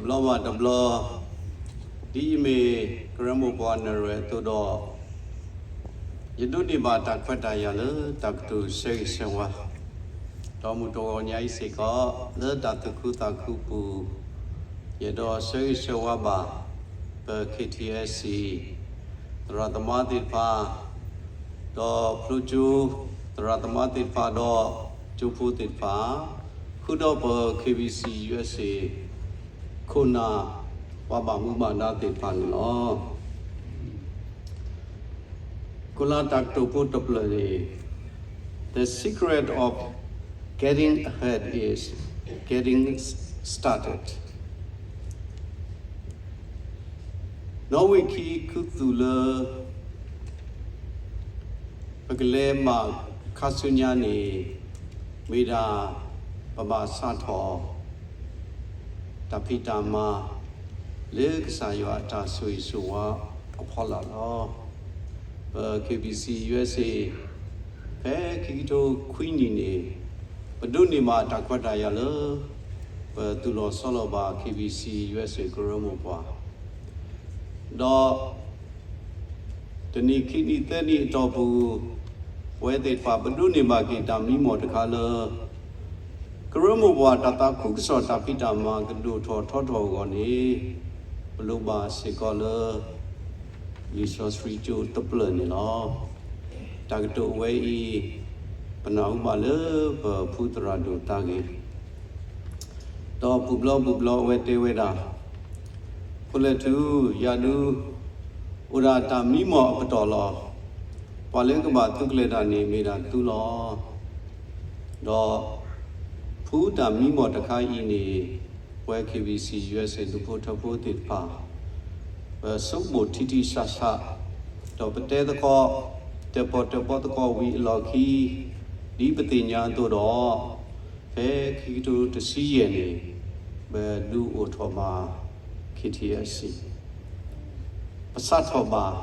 ဘျီဘၣ်တဘျီ, ဒ်ယမ့ၢ်ကရၢမိၢ်ပှၢ်နၢ်ရွဲၣ်အသိးဒီး, ယဒိးန့ၢ်ဘၣ်တၢ်ခွဲးတၢ်ယာ်လၢတၢ်ကတိၤဆၢဂ့ၤဆၢဝါ, ဒီးမုၢ်တဂီၤညါအံၤစ့ၢ်ကီး လၢတၢ်သူၣ်ခုသးခုအပူၤ, ယအဲၣ်ဒိးဆၢဂ့ၤဆၢဝါဘၣ် ပ K T S C သရၣ်သမါသ့ၣ်တဖၣ်, ဒီးဖျိကၠိသရၣ်သမါသ့ၣ်တဖၣ်ဒီး ကၠိဖိသ့ၣ်တဖၣ်, ဃုာ်ဒီးပ K B C U S A ခိၣ်နၢ် ပှၤဘၣ်မူဘၣ်ဒါသ့ၣ်တဖၣ်န့ၣ်လီၤ. ကလၤတၢ်ကတိၤဖိတဖျၢၣ်န့ၣ်, The secret of getting ahead is getting started. နီၣ်ဝ့ၢ်ခံ ခူသူၣ်လၢ ပကလဲၤမၤခါဆူညါန့ၣ် မ့ၢ်ဒၣ် ပဘၣ်စးထီၣ် တၢ်ဖံးတၢ်မၤ လၢကစၢ်ယွၤအတၢ်ဆိၣ်ဂ့ၤဆိၣ်ဝါအဖီလာ်လီၤ. ပ K B C U S A ဖဲခံကထိခွံနံၣ်န့ၣ် ပဒိးန့ၢ်ဘၣ်တၢ်ခွဲးတၢ်ယာ်လၢ ပသူၣ်လီၤဆီလီၤဘၣ် K B C U S A ကရၢမိၢ်ပှၢ်, ဒီး တနံၣ်ခံနံၣ်သၢနံၣ်အတီၢ်ပူၤ, ပဝဲသ့ၣ်တဖၣ်ပဒိးန့ၢ်ဘၣ်က့ၤတၢ်မံမီၢ်တခါလၢ ကရၢမိၢ်ပှၢ်တၢ်သးခုကစီၣ်တၢ်ဖံးတၢ်မၤကဒိၣ်ထီၣ်ထီထီၣ်အဂီၢ်န့ၣ်, ပလိၣ်ဘၣ်စ့ၢ်ကီးလၢ လံာ်စီဆှံကၠိတဖျၢၣ်န့ၣ်လီၤ. တၢ်ကတိၤအဝဲအံၤ ပနၢ်ဟူဘၣ်လၢပဖုသရၣ်ဒိၣ်တၢ်ဂ့ၢ် ဒီးပူၤဘျီပူၤဘျီအဝဲတဲဝဲဒၣ်, ဖိလဲၣ်ထူ, ယၤဒု အိၣ်ဒၣ်တၢ်မံမီၢ်အပတီၢ်လီၤ. ပှၤလၢကဘၣ်သူကျဲၤတၢ်န့ၣ်မ့ၢ်ဒၣ်သုလီၤ. ဒီး ဖုတၢ်မံမီၢ်တခါအံၤန့ၣ် ပဝဲ K B C U S A ဒူဖိထၢဖိသ့ၣ်တဖၣ် ပဆိကမိၣ်ထံထံဆးဆး, ဒီးပတဲသကိး တၢၣ်ပီၣ်တၢၣ်ပီသကိးဝံၤအလီၢ်ခံ, ဒ်ပသ့ၣ်ညါအသိးဒီး ဖဲခံကထိတဆံယဲၢ်န့ၣ် ပဒုးအိၣ်ထီၣ်ဘၣ် K T S C, ပစးထီၣ်ဘၣ်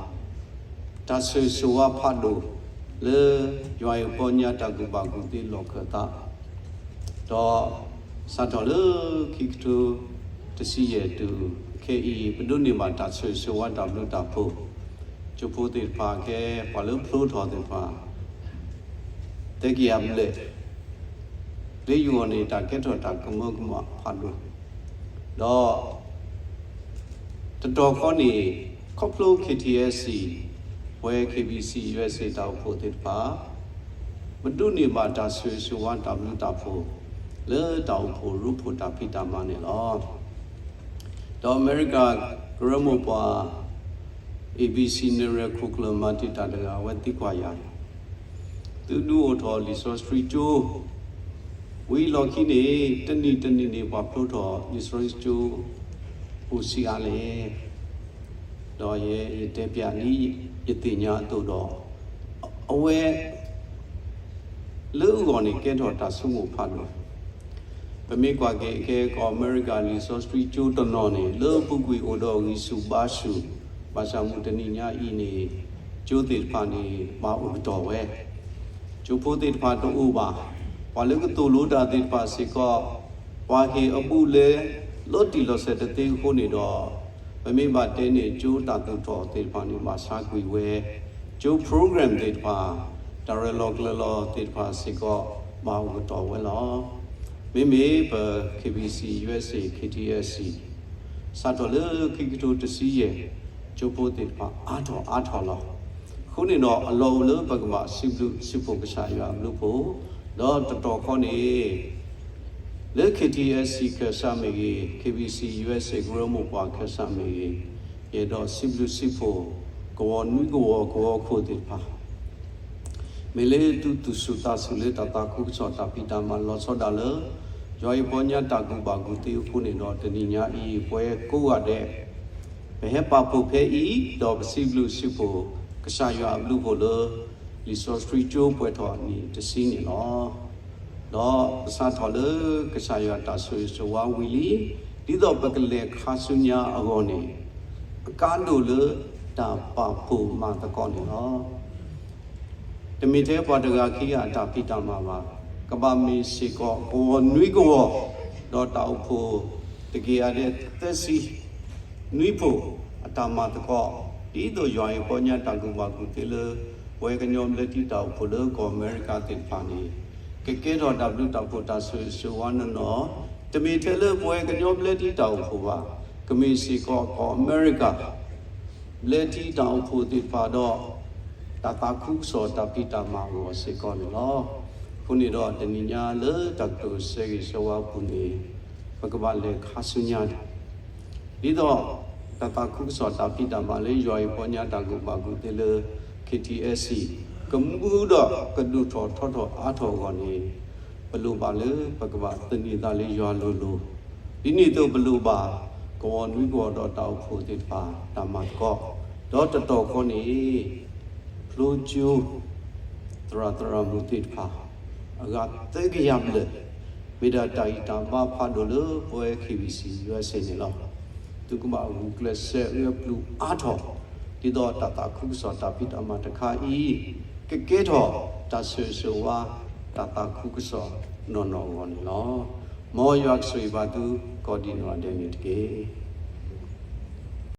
တၢ်ဆိၣ်ဂ့ၤဆိၣ်ဝါဖးဒိၣ် လၢယွၤအပီညါတၢ်ကူၣ်ဘၣ်ကူၣ်သ့လီၢ်ခၢၣ်သး, ဒီးစးထီၣ်လၢခံကထိတဆံယဲၢ်တုၤခဲအံၤ ပဒိးန့ၢ်ဘၣ်တၢ်ဆိၣ်ဂ့ၤဆိၣ်ဝါတၢ်ဘျုးတၢ်ဖှိၣ်, ကၠိဖိသ့ၣ်တဖၣ်ခဲ ပှၤလၢဖျိထီၣ်သ့ၣ်တဖၣ် သၢကယၤဘျဲၣ် လၢယဂီၢ်န့ၣ် တၢ်ကဲထီၣ်တၢ်ကမၢကမၣ်ဖးဒိၣ်, ဒီး တတီၤဃီန့ၣ် ခီဖျိ K T S C ပဝဲ K B C U S A တၢ်အိၣ်ဖှိၣ်သ့ၣ်တဖၣ် ပဒိးန့ၢ်ဘၣ်တၢ်ဆိၣ်ဂ့ၤဆိၣ်ဝါတၢ်ဘျုးတၢ်ဖှိၣ် လၢတၢ်အိၣ်ဖှိၣ်ရိဖှိၣ်တၢ်ဖံးတၢ်မၤန့ၣ်လီၤ. ဒီးအမဲရကၤကရၢမိၢ်ပှၢ် A B C နၢ်ရွဲၣ်ခိၣ်ကျၢၢ်မၤတံာ်တာ်တဂၤ အဝဲသံကွၢ်ယၤ သုဒုးအိၣ်ထီၣ်လံာ်စီဆှံကၠိ ဝံၤအလီၢ်ခံန့ၣ် တနံၣ်တနံၣ်န့ၣ် ပှၤဖျိထီၣ်လံာ်စီဆှံကၠိ အိၣ်ဆံးအါလဲၣ်, ဒီးယဲယတဲပျးဒ်ယသ့ၣ်ညါအသိးဒီး အဝဲ လၢအဂီၢ်န့ၣ် ကဲထီၣ်တၢ်ဆိကမိၣ်ဖးဒိၣ်, ပမ့ၢ်ကွၢ်က့ၤအခဲ ကီၢ်အမဲရကၤလံာ်စီဆှံကၠိတနီၤန့ၣ် လၢအပူၤကွံာ်အိၣ်ဒီးဂံၢ်ဆူၣ်ဘါဆူၣ်, ဘၣ်ဆၣ်မုၢ်တနံၤညါအံၤန့ၣ် ကၠိသ့ၣ်တဖၣ်န့ၣ် ဘၣ်အိၣ်ကတီၢ်ဝဲ, ကၠိဖိသ့ၣ်တဖၣ်တအိၣ်ဘၣ်, ပှၤလၢကသိၣ်လိတၢ်သ့ၣ်တဖၣ်စ့ၢ်ကီး ပှၤဟ့ၣ်အဘူးအလဲ လီၤတံၢ်လီၤဆဲးတသ့အဃိန့ၣ်ဒီး ပမ့ၢ်ဘၣ်တဲန့ၣ် ကၠိတၢ်သူၣ်ထီၣ်သ့ၣ်တဖၣ်န့ၣ် ဘၣ်ဆါကွံာ်ဝဲ, ကၠိ program သ့ၣ်တဖၣ်, တၢ်ရဲၣ်လီၤကျဲၤလီၤသ့ၣ်တဖၣ်စ့ၢ်ကီး ဘၣ်အိၣ်ကတီၢ်ဝဲလီၤ. မ့မ့ၢ်ပ K B C U S A K T S C စးထီၣ်လၢခံကထိတဆံယဲၢ် ကၠိဖိသ့ၣ်တဖၣ်အါထီၣ်အါထီၣ်လီၤ. အဃိန့ၣ်ဒီး အလီၢ်အိၣ်လၢပကဘၣ်စံးဘျုးစံးဖှိၣ်ကစၢ်ယွၤအဘျုးအဖှိၣ်, ဒီးတတီၤဃီန့ၣ် လၢ K T S C ခၢၣ်စးမ့ၢ်ဂ့ၤ, K B C U S A ကရၢမိၢ်ပှၢ်ခၢၣ်စးမ့ၢ်ဂ့ၤ, ယအဲၣ်ဒိးစံးဘျုးစံးဖှိၣ် ကဝီၤနွံကဝီၤ ကဝီၤခိၣ်သ့ၣ်တဖၣ် မ့ၢ်လၢသုသူၣ်ဆူၣ်သးဆူၣ်လၢတၢ်သးခုကစီၣ်တၢ်ဖံးတၢ်မၤလီၤဆီဒၣ်တၢ်လၢ ယွၤအပီညါတၢ်ကူၣ်ဘၣ်ကူၣ်သ့အဃိန့ၣ်ဒီး တနံၤညါအံၤ ပဝဲကိးဂၤဒဲး ပဟဲပာ်ဖှိၣ်ဖဲအံၤ ဒီးပစံးဘျုးစံးဖှိၣ် ကစၢ်ယွၤအဘျုးအဖှိၣ်လၢ လံာ်စီဆှံကၠိပှဲၤထီၣ်အနံၣ်တဆံန့ၣ်လီၤ. ဒီးပစးထီၣ်လၢကစၢ်ယွၤတၢ်ဆိၣ်ဂ့ၤဆိၣ်ဝါဝံၤလံ, ဒ်သိးပကလဲၤခါဆူညါအဂီၢ်န့ၣ် အကါဒိၣ်လၢတၢ်ပာ်ဖှိၣ်မၤသကိးန့ၣ်လီၤ. တမ့ၢ်ထဲပှၤတဂၤခံဂၤအတၢ်ဖံးတၢ်မၤဘၣ်, ကဘၣ်မ့ၢ်စ့ၢ်ကီးကဝီၤနွံကဝီၤ, ဒီးတၢ်အိၣ်ဖှိၣ် တကယၤဒဲးသၢဆံနွံဖှိၣ်အတၢ်မၤသကိး, ဒ်သိးယွၤအံၤပီညါတၢ်ကူၣ်ဘၣ်ကူၣ်သ့လၢ ပဝဲကညီဘျၢထံတၢ်အိၣ်ဖှိၣ်လၢကီၢ်အမဲရကၤသ့ၣ်တဖၣ်န့ၣ် ကကဲထီၣ်တၢ်ဘျုးတၢ်ဖှိၣ်တၢ်ဆိၣ်ဂ့ၤဆိၣ်ဝါနီၢ်နီၢ်, တမ့ၢ်ထဲလၢပဝဲကညီဘျၢထံတၢ်အိၣ်ဖှိၣ်ဘၣ်, ကမ့ၢ်စ့ၢ်ကီးကီၢ်အမဲရကၤ ဘျၢထံတၢ်အိၣ်ဖှိၣ်သ့ၣ်တဖၣ်ဒီး တၢ်သးခုကစီၣ်တၢ်ဖံးတၢ်မၤအဂီၢ်စ့ၢ်ကီးန့ၣ်လီၤ. အဃိန့ၣ်ဒီးတနံၤညါလၢတၢ်ကတိၤဆၢဂ့ၤဆၢဝါအပူၤန့ၣ် ပကဘၣ်လဲၤခါဆူညါ ဒ်သိးတၢ်သးခုကစီၣ်တၢ်ဖံးတၢ်မၤလၢယွၤအံၤပီညါတၢ်ကူၣ်ဘၣ်ကူၣ်သ့လၢ K T S C ကမူဒီးကဒိၣ်ထီၣ်ထီထီၣ်အါထီၣ်အဂီၢ်န့ၣ် ပလိၣ်ဘၣ်လၢပကဘၣ်သန့ၤသးလၢယွၤလိၤလိၤ, ဒ်န့ၣ်အသိးပလိၣ်ဘၣ် ကဝီၤနွံကဝီၤဒီးတၢ်အိၣ်ဖှိၣ်သ့ၣ်တဖၣ်တၢ်မၤသကိး, ဒီးတတီၤဃီန့ၣ် ဖျိကၠိ သရၣ်သရၣ်မုၣ်သ့ၣ်တဖၣ် အဂၤသၢကယၤဘျဲၣ် မ့ၢ်ဒၣ်တၢ်ဂံၢ်တၢ်ဘါဖးဒိၣ်လၢပဝဲ K B C U S A န့ၣ်လီၤ. သုကဘၣ်ဂုာ်ကျဲးစၢးအၢပျုၢ်အါထီၣ် ဒ်သိးတၢ်သးခုကစီၣ်တၢ်ဖံးတၢ်မၤတခါအံၤ ကကဲထီၣ်တၢ်ဆိၣ်ဂ့ၤဆိၣ်ဝါ တၢ်သးခုကစီၣ်နီၢ်နီၢ်အဂီၢ်န့ၣ်လီၤ. မ်ယွၤကဆိၣ်ဂ့ၤဘၣ်သုကိးဒံးနီၢ်ဒဲးန့ၣ်တက့ၢ်.